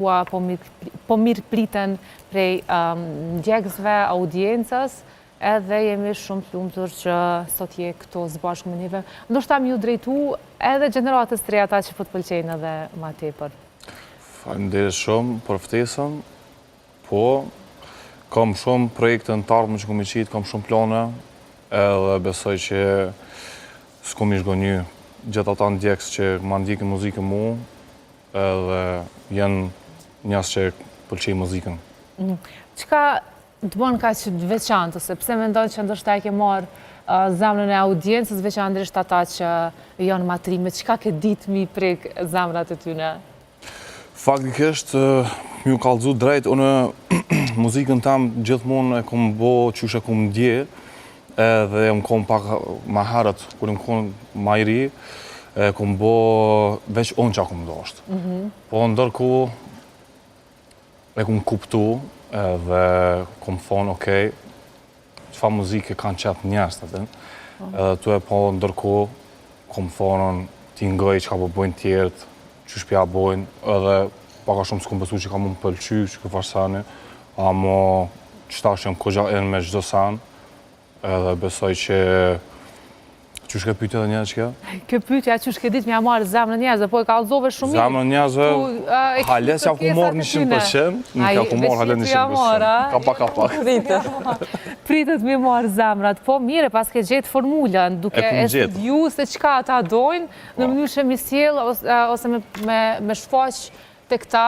tua po, po mirëpriten prej ndjekësve, audiencës, edhe jemi shumë të lumtur që sot je këtu së bashku me neve. Ndoshta me ju drejtu edhe gjeneratës të re ata që po të pëlqejnë edhe ma tepër. Faleminderit shumë për ftesën. Po, kam shumë projekte në t'ardhme që kom i qitë, kam shumë plane, edhe besoj që s'kom i zhgënjy gjithë ata ndjekës që ma ndjekin muzikën mu, edhe janë njerëz që pëlqejnë muzikën. Mm. Çka të bën kaq të veçantë, ose pse mendon që ndoshta e ke marrë zemrën e audiencës, veçanërisht ata që janë ma të rinj, me çka ke ditë mi prek zemrat e tyne? Faktikisht, me ju kallzu drejt, unë muzikën tam gjithmonë e kom bo qysh e kom ndje, edhe jam kon pak ma herët, kur jam kon ma i ri, e kom bo veç unë çka kom dasht. Mhm. Po ndërkohë e kom kuptu edhe kom thonë, okej, çfarë muzike kanë qef njerëzit, a din? Po. Edhe tu e pa ndërkohë, kom thonë, t'i ngoj çka po bojnë tjerët, qysh pja bojnë, edhe pak a shumë s'kom besu që ka mu më pëlqy, që ky farë seni, amo qetash jam kogja in me çdo sen, edhe besoj që Qysh ke pyetja edhe njerëz që ke? Ke pyetja qysh ke ditë me ja marrë zemrën njerëzve, po e kallzove shumë mirë. Zemrën njerëzve, hale s'ja ku marrë 100%, nuk ja ku marrë hale 100%. Ka pak, ka pak. Pritet. Pritet me marrë zemrat, po mirë, paske gjetë formulën, duke e studiu se çka ata dojnë, në po. mënyrë që mi sjell ose me shfaq tek ta,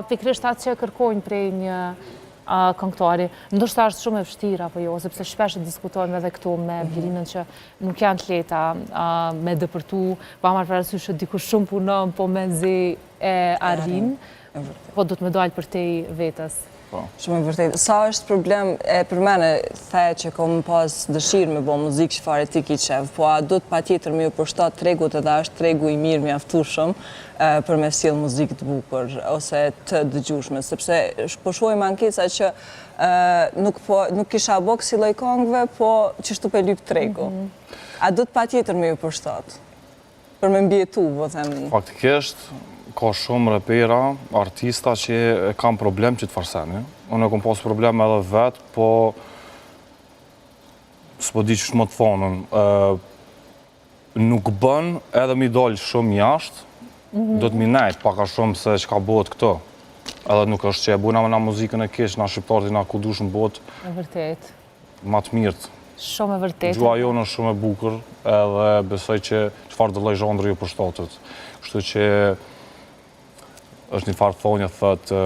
pikërisht atë që kërkojnë prej një këngëtari. Ndoshta është shumë e vështirë apo jo, sepse shpesh e diskutojmë edhe këtu me mhm. Blinën që nuk janë të lehta me depërtu, pa marrë parasysh që dikush shumë punon, po mezi e arrin, po do të me dalë përtej vetes. Po. Shumë e vërtetë. Sa është problem e përmene, the që kom pas dëshirë me bo muzikë çfarë ti ki qef, po a do të patjetër me ju përshtat tregut edhe është tregu i mirë mjaftueshëm për me sjell muzikë të bukur ose të dëgjueshme, sepse po shohim ankesa që nuk po nuk kisha bo kësi lloj kongëve, po qështu pe lyp tregu. Mhm. A do të patjetër me ju përshtat? Për me mbijetu, po them. Faktikisht, ka shumë repera, artista që e kanë problem qët farë seni. Unë e kom pas problem edhe vetë, po s'po di qysh me të thonën. Nuk bën edhe mi dalë shumë jashtë, mm do të mi nejtë pak a shumë se çka bëhet këtu. Edhe nuk është që e bujna na muzikën e keq, na shqiptarët na ku dush në botë. E vërtetë. Ma të mirët. Shumë e vërtetë. Gjuha jonë është shumë e bukur edhe besoj që çfarëdo lloj zhanri ju përshtatet. Kështu që është një farë thonje thotë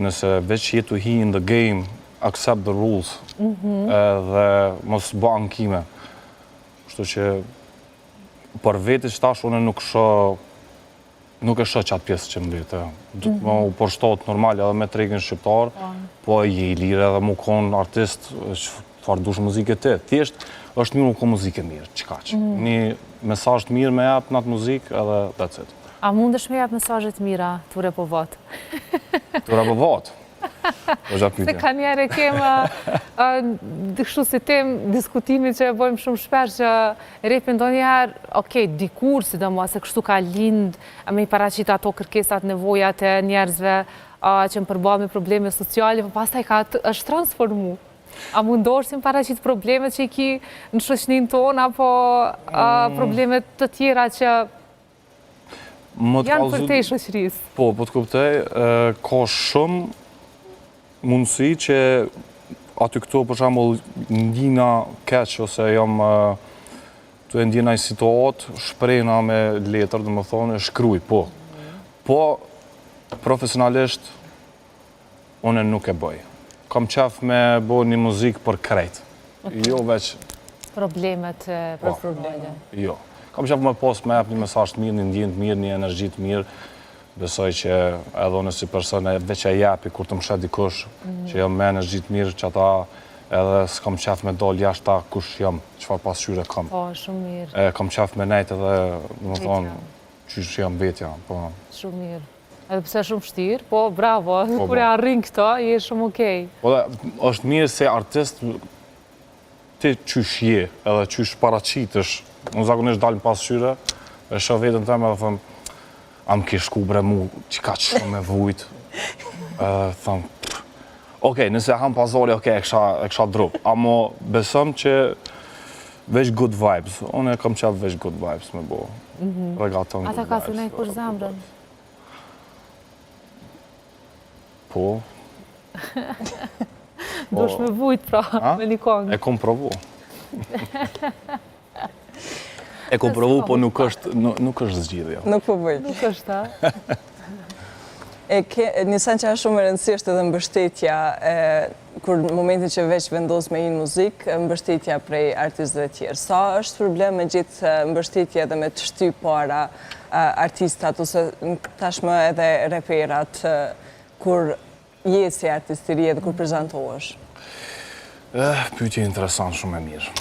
nëse veç je tu hi in the game, accept the rules. Mhm. Edhe mos bë ankime. Kështu që për vete që tash unë nuk shoh nuk e shoh qatë pjesë që mbete. Do të më u përshtat normal edhe me tregun shqiptar, po, po je i lirë edhe mu kon artist, çfarë dush muzike ti. Thjesht është mirë mu kon muzikë e mirë, qikaq. Mm. Një mesazh të mirë me jap në atë muzikë edhe that's it. A mundesh me jap mesazhe të mira, tu repu vet? Tu repu vet. Po Se ka njerë e kemë kështu si temë diskutimi që e bojmë shumë shpesh që repi ndonjëherë, okej, dikur, sidomos se kështu ka lind me i paraqit ato kërkesat, nevojat e njerëzve që janë përballë me probleme sociale, po pastaj ka është transformu. A mundohesh si me paraqit problemet që i ki në shoqninë tonë, apo mm. probleme të tjera që Janë përtej shoqërisë. Po, po të kuptoj, ka shumë mundësi që aty këtu, për shembull, ndina keq ose jam tu e ndje naj situatë, shprehna me letër, domethonë, e shkruj, po. Po, profesionalisht, Unë nuk e bëj. Kam qef me bo një muzikë për krejt. Jo veç... Problemet e po. probleme. Jo. Kam qef me pas me jep një mesazh të mirë, një ndjenjë të mirë, një energji të mirë. Besoj që edhe unë si person e veç e jepi kur të më sheh dikush mm. që jam me energji të mirë, që ata edhe s'kam qef me dal jashtë kush jam, çfarë pasqyre kam. Po, shumë mirë. E kam qef me nejt edhe, domethonë, qysh jam vetja, po. Shumë mirë. Edhe pse shumë vështirë, po bravo, po, kur e po. arrin këto, je shumë okej. Po dhe, është mirë se artist, ti qysh je, edhe qysh paraqitesh, unë zakonisht dal në pasqyre, e shoh veten teme edhe them, A më kish shku bre mu, që ka që shumë me vujt. Thëmë, okej, nëse ham pazari, okej, e kisha, e kisha drop. Amo besom që veç good vibes. Unë e kam qef veç good vibes me bo. Mm -hmm. Reggaeton good vibes. A ta ka thy kush zemrën? Po. Dush me vujt, pra, me një kongë. E kom provu. E kom provu, po nuk është, nuk është zgjidhja. Nuk po bëj. Nuk është, a? E ke, një sen që është shumë e rëndësishme është edhe mbështetja, kur në momentin që veç vendos me hi në muzikë, mbështetja prej artistëve tjerë. Sa është problem me gjetë mbështetje edhe me të shty para artistat, ose tashmë edhe reperat, kur je si artist i ri edhe kur prezantohesh? Eh, pyetje interesant shumë e mirë.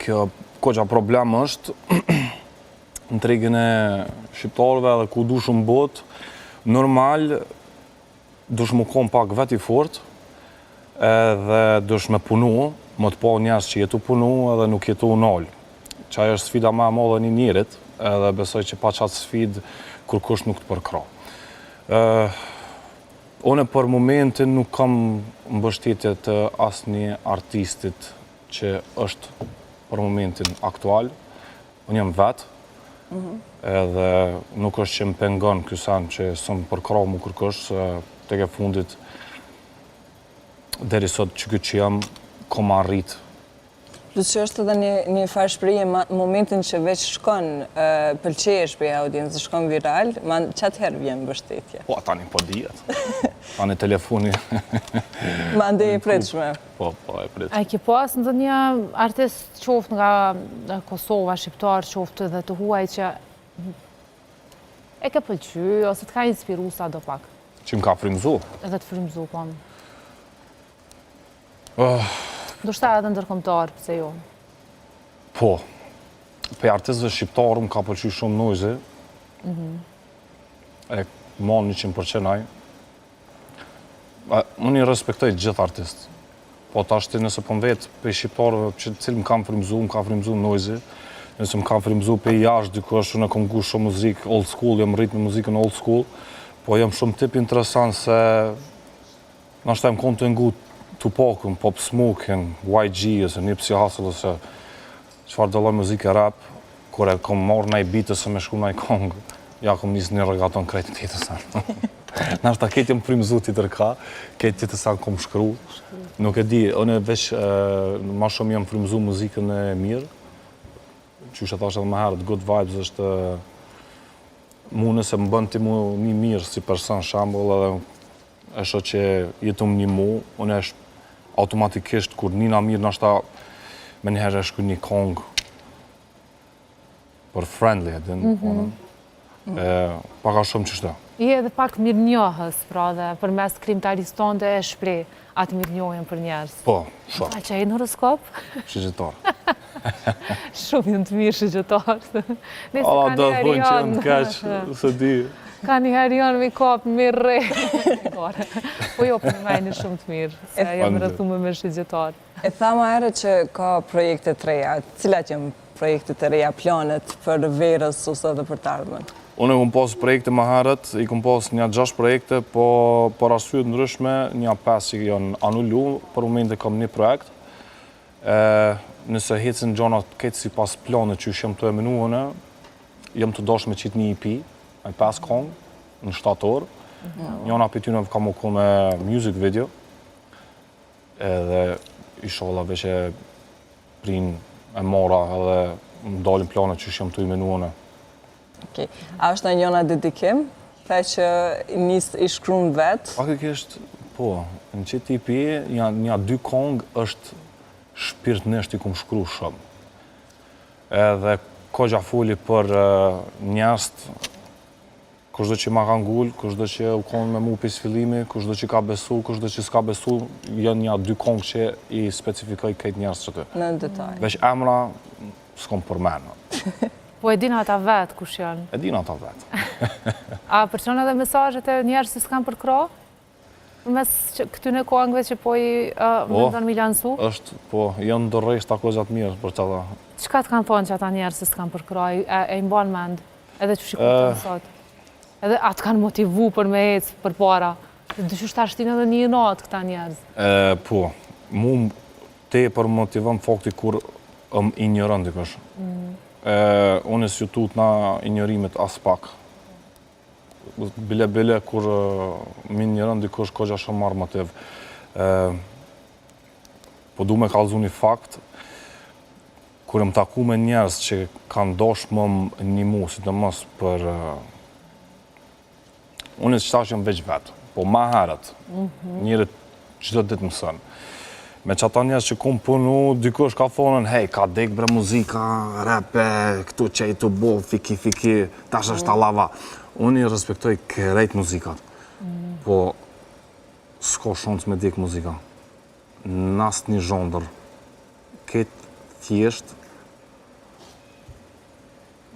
Kjo koxha problem është në tregun e shqiptarëve edhe ku dush në botë, normal dush me konë pak vetë i fort, edhe dush me punu, me të pa njerëz që je tu punu edhe nuk je tu u nalë. Qajo është sfida ma e madhe e një njerit, edhe besoj që pa qatë sfidë, kurkush nuk të përkrah. Unë për momentin nuk kam mbështetje të asnjë artistit që është për momentin aktual. Unë jam vetë, mhm. edhe nuk është që më pengon ky sen që s'më përkrah mu kërkush, se tek e fundit deri sot që këtë që jam, kom arrit Plus që është edhe një, një farë shprehje, momentin që veç shkon, pëlqehesh prej audiencës, shkon viral, ma qatëherë vjen mbështetja. Po, tani po dihet. Tani telefoni. Mandej e pritshme. Po, po, e pritshme. A ke pas ndonjë artist qoftë nga Kosova, shqiptar, qoftë dhe të huaj që e ke pëlqy, ose të ka inspiru sado pak? Që më ka frymzu? Edhe të frymzu, po. Oh. Ndoshta edhe ndërkombëtar, pse jo? Po, prej artistëve shqiptarë më ka pëlqy shumë Noizy. Mm -hmm. E mon 100% aj. Unë i respektoj gjithë artistët. Po tashti nëse po m'vet prej shqiptarëve që cilë më kanë frymzu, më ka frymzu Noizy. Nëse më kanë frymzu prej jashtë dikush, unë kom ngu shumë muzikë old school, jam rrit me muzikën old school, po jam shumë tip interesant se Nashta jam konë tu ngu Tupacun, Pop Smoke-in, YG, ose Nipsey Hussle, ose çfarëdo lloj muzike rap, kur e kom marrë naj beat ose me shkru naj kongë, ja kom nisë një reggaeton krejt tjetër sen. Nashta krejt jam frymzu tjetër ka, krejt tjetër sen kom shkru. Nuk e di, unë veç ma shumë jam frymzu muzikën e mirë, qysh e thashë edhe më herët, good vibes është mu nëse më bën ti mu ni mirë si person shembull edhe e shoh që je tu më nimu, unë është automatikisht kur nina mirë nashta menjëherë e shkruj një kongë për friendly, e din, mm -hmm. e, pak a shumë qështu. Je edhe pak mirënjohës, pra dhe përmes krijimtarisë tënde e shpreh atë mirënjohjen për njerëz. Po, shumë. A që je në horoskop? Shigjetar. Shumë janë të mirë shigjetarët. A, do të thonë që janë të keq, s'e di. Ka një herë janë mi kap, mi rre. Po jo, po më një shumë të mirë, se jam rrethume me shigjetarë. E tha ma herët që ka projekte të reja, cilat janë projektet e reja, planet për verës ose edhe për të ardhmen? Unë e kom pas projekte më herët, i kom pas nja 6 projekte, po për arsye të ndryshme, nja 5 që janë anulu, për momentin kam një projekt. E, nëse hecin gjonat krejt sipas planit që jam tu e menu unë, jam tu dashtë me qitë një EP, me 5 kongë, në shtator. Mhm. Njona prej tyne ka me konë me music video, edhe inshallah veç e prin e mora edhe më dalin planet që jam tu i menu unë. Okej. A është ndonjona dedikim? The që nis i shkrun vetë? Faktikisht, po, në qëtë EP, nja, nja dy kongë është shpirtnisht i kum shkru shumë. Edhe koxha foli për njerëzt, kushdo që ma ka ngul, kushdo që u konë me mu prej fillimi, kushdo që ka besu, kushdo që s'ka besu, janë nja dy kongë që i specifikoj krejt njerëz që të. Në detaj. Veç emra, s'kom përmenë. Po e din ata vetë kush janë? E din ata vetë. A përçon edhe mesazhet e njerëz që s'kanë përkrah? Përmes këtyne kongëve që po i po, mendon mi lansu? është, po, janë do rreshta goxha të mirë për qata. Çka të kanë thonë që ata njerëz që s'kanë përkrah, e, e i mban mend, edhe që shikon të sot? Edhe a të kanë motivu për me ecë përpara. Se dyqysh ta shtin edhe një natë këta njerëz. E, po, mu tepër motivon fakti kur më injoron dikush. Mm. E, unë s'ju tutna injorimit aspak. Bile bile kur më injoron dikush kogja shumë marr motiv. E, po du me kallzu një fakt, Kur jam taku me njerëz që kanë dashtë me më nimu, sidomos për... Unë qetash jam veç vetë, po ma herët, mhm. njeri çdo ditë mëson. Me qata njerëz që kum punu, dikush ka thonën, hej, ka dek bre muzika, rap-e, këtu që i të bo, fiki, fiki, tash është mhm. tallava. Unë i respektoj krejt muzikat, mhm. po s'ka shansë me dek muzika. Në asnjë zhandër. Këtë thjesht.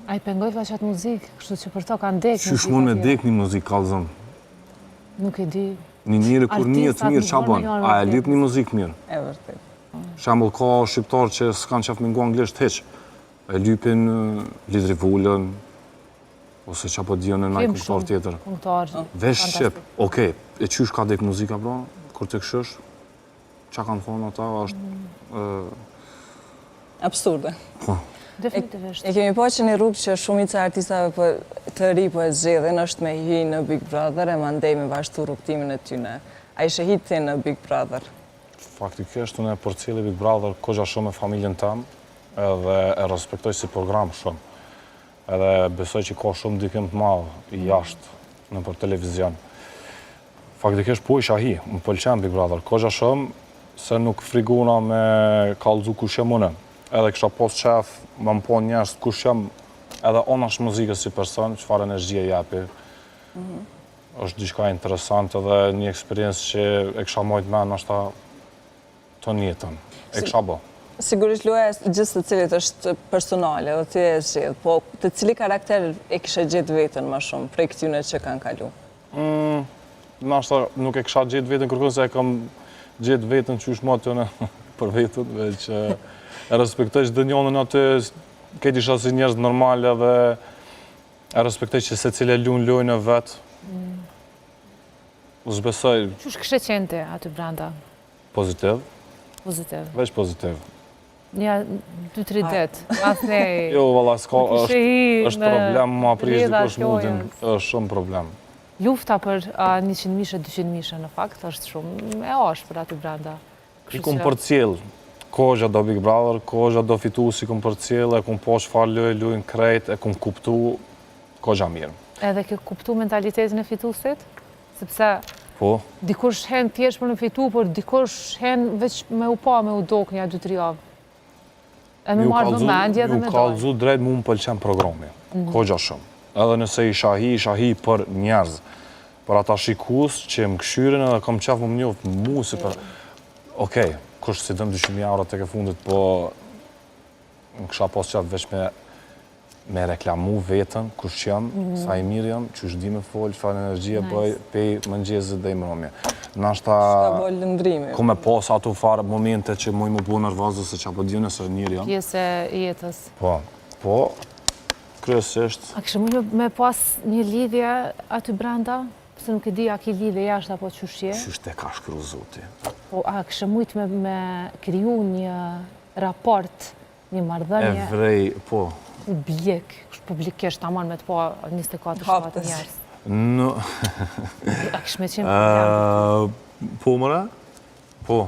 A i pengoj pa qatë muzikë, kështu që për to kanë dekë Qysh mund me dekë një muzikë, kallzom? Nuk e di. Një njeri kur nihet mirë, qa bën? A e lyp një muzikë mirë? E vërtet. Shembull, ka shqiptarë që s'kanë qef me ngu anglisht hiq. E lypin Lidri Vulën, ose qa po di unë naj këngëtar tjetër. Këngëtar. Veç shqip, okej, e qysh ka dekë muzika, bro, kur të këshysh? Qa kanë thonë ata është... Absurde. Po. Definitivisht. E kemi pa që një rrugë që shumica e artistave po, të ri po e zgjedhin është me hi në Big Brother e mandej me vazhdu rrugëtimin e tyne. A ishe hi ti në Big Brother? Faktikisht unë e përcjelli Big Brother kogja shumë me familjen tem edhe e respektoj si program shumë. Edhe besoj që ka shumë ndikim të madh jashtë nëpër televizion. Faktikisht po isha hi, më pëlqen Big Brother, kogja shumë se nuk frigona me kallzu kush jam unë. Edhe kisha pas qef me më pa njerëz kush jam edhe anash muzikës si person, çfarë energjie jepi. Mm -hmm. është diçka interesant edhe një eksperiencë që e kisha majtë men, nashta Tonë jetën. E kisha bo. Sigurisht loja e gjithsecilit është personale dhe ti e zgjedh, po te cili karakter e kishe gjetë veten ma shumë prej këtyne që kanë kalu? Mm, nashta nuk e kisha gjetë veten kërkun se e kam gjetë veten qysh ma të në për veten, veç e respektoj çdo njonën aty, krejt isha si njerëz normal edhe e respektoj që secili e lun lojën e vet. Mm. S'besoj... Qysh kishe qenë ti aty brenda? Pozitiv. Pozitiv. Veç pozitiv. Nja, dy, tri det. As ne... Jo, valla, s'ka, është, është problem, ma prish dikush moodin, është shumë problem. Lufta për 100 mijshe, 200 mijshe, në fakt, është shumë e ashpër aty brenda. I kum përcjell, kogja do Big Brother, kogja do fitus i kum përcjell, e kum pa çfarë lojë lujnë krejt, e kum kuptu, kogja mirë. Edhe ke kuptu mentalitetin e fitusit? Sepse po. dikush hen thjesht për me fitu, por dikush hen veç me u pa, me u dok një, dy, tri javë. E me marrë vëmendje dhe me dalë. Ju kallzu drejt, mu më pëlqen programi. Mm Kogja shumë. Edhe nëse isha hi, isha hi për njerëz. Për ata shikus që më këshyrin edhe kam qef me më njoftë mu si për... Okej, kush s'i don 200.000 euro tek e fundit, po... Unë kisha pas qef veç me me reklamu veten, kush jam, mm -hmm. sa i mirë jam, qysh di me fol, çfarë energjie nice. bëj, pej mëngjezit deri mramje. Nashta... Shka bo lëndrimi. Ku me pas ato farë momente që muj me bo nervoz ose që apo di unë se njeri jam. Pjesë e jetës. Po, po, kryesisht... A kishe mujt me pas një lidhje aty brenda? Se nuk e di, a ki lidhje jashtë apo qysh je? Qysh të ka shkru zoti? Po, a kishe mujt me, me kriju një raport një marrëdhënie E vrej, po. Publik, publikisht tamam me të pa 24/7 njerëz. Në A kish me qenë problem? Po more? Po.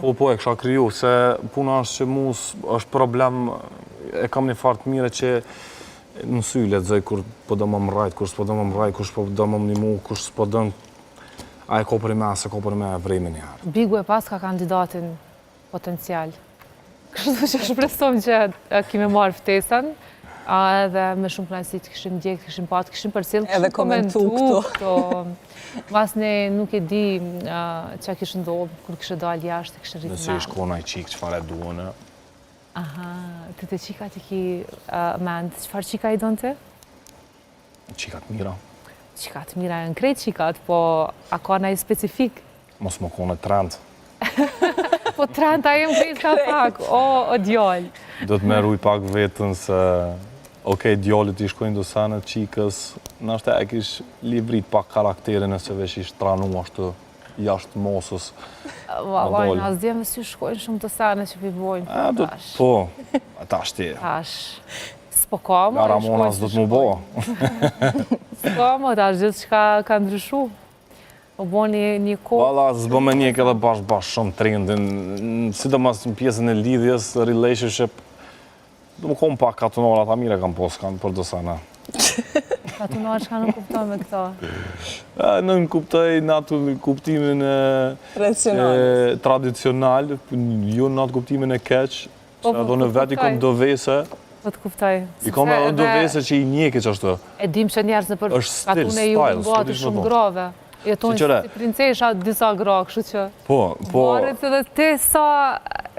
Po, po, e kisha kriju, se puna është që mu është problem, e kam një farë të mire që në sy lexoj kur po do me më rrejt, kur s'po do me më rrejt, kush po do me më nimu, kush s'po do a e ko për me, a s'e ko për me, e vrej menjëherë. Bigu e paska kandidatin potencial. Kështu që shpresojmë që ki me marrë ftesën, a edhe me shumë kënaqësi të kishim ndjekë, të kishim pa, të kishim përcjellë, të kishim komentu këto. Mas ne nuk e di çka kish ndodhë, kur kishe dalë jashtë, të kishe rritë Nëse ish kon naj çikë, çfarë e du unë? Aha, ti te çikat i ki mend, çfarë çika i don ti? Çikat mira. Çikat mira janë krejt çikat, po a ka naj specifik? Mos me konë trend. Po trend a jem krejt ka pak, o, o djalë. Do të me rujt pak vetën se, okej, djalit i shkojnë do sene, çikës, Nashta e kish livrit pak karakterin nëse veç ish tranu ashtu jashtë mosës. Vallai, na s'djem si shkojnë shumë të sene që pi bojnë. A, do, po, tash ti. Tash. S'po ka më. La Ramona s'do të mu bo. S'ka më, tash gjithçka ka ndryshu. U bo një, një kohë. Valla, s'bo me njek edhe bash, bash shumë trendin, sidomos në pjesën e lidhjes, relationship, Do me konë pak katunar, ata mirë e kanë pos, kanë për do sene. Katunar, çka nënkupton me këto? Nënkuptoj në atë kuptimin e... Tradicional. Tradicional, jo në atë kuptimin e keq, po, se po, edhe në po, vetë i kom do vese. Po të kuptoj. I kom edhe do vese që i njeki qashtu. E dim që njerëz nëpër katune ju në batë shumë grave. Jetojnë si princesha disa gra, kështu që... Po, po... Varet edhe ti sa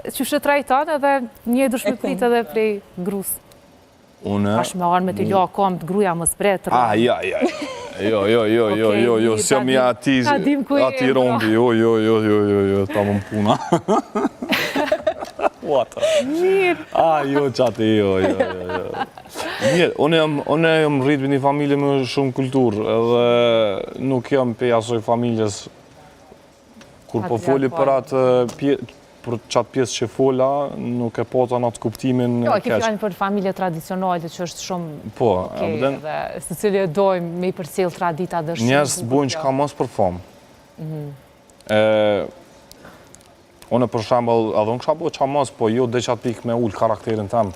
qysh e trajton edhe një dush me prit edhe prej grus. Unë... Tash me arë me të la komt gruja më zbret. Ah, ja, ja, jo, jo, jo, jo, jo, jo, s'jam i ati, ati rombi, jo, jo, jo, jo, jo, jo, ta më puna. What? Mirë. Ah, jo, qati, jo, jo, jo, jo. Mirë, unë jam, unë jam rritë me një familje me shumë kulturë, edhe nuk jam prej asoj familjes kur po foli për atë për qatë pjesë që fola, nuk e pota në atë kuptimin jo, keq. Jo, ke fjalën për familje tradicionale që është shumë po, okej, dhe secili e dojmë me i përcjell tradita dhe shumë. Njerëz bojnë çka mos për famë. Mhm. E, Unë për shembull, edhe unë kisha bo qa mos, po jo deri qatë pikë me ulë karakterin tem.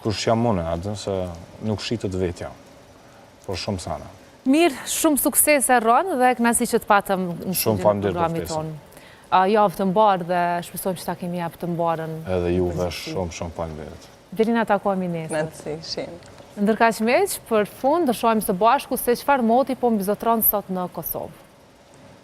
Kush jam unë, atë, se nuk shitet vetja. Për shumë sene. Mirë, shumë suksese Rron dhe kënaqësi që të patëm në studion e programit tonë. Javë të mbarë dhe shpresojmë që ta kemi javë të mbarën. Edhe juve shumë shumë faleminderit. Deri na takohemi nesër. Kënaqësi, shumë. Ndërkaq miq, për fund, do shohim së bashku se çfarë moti po mbizotëron sot në Kosovë.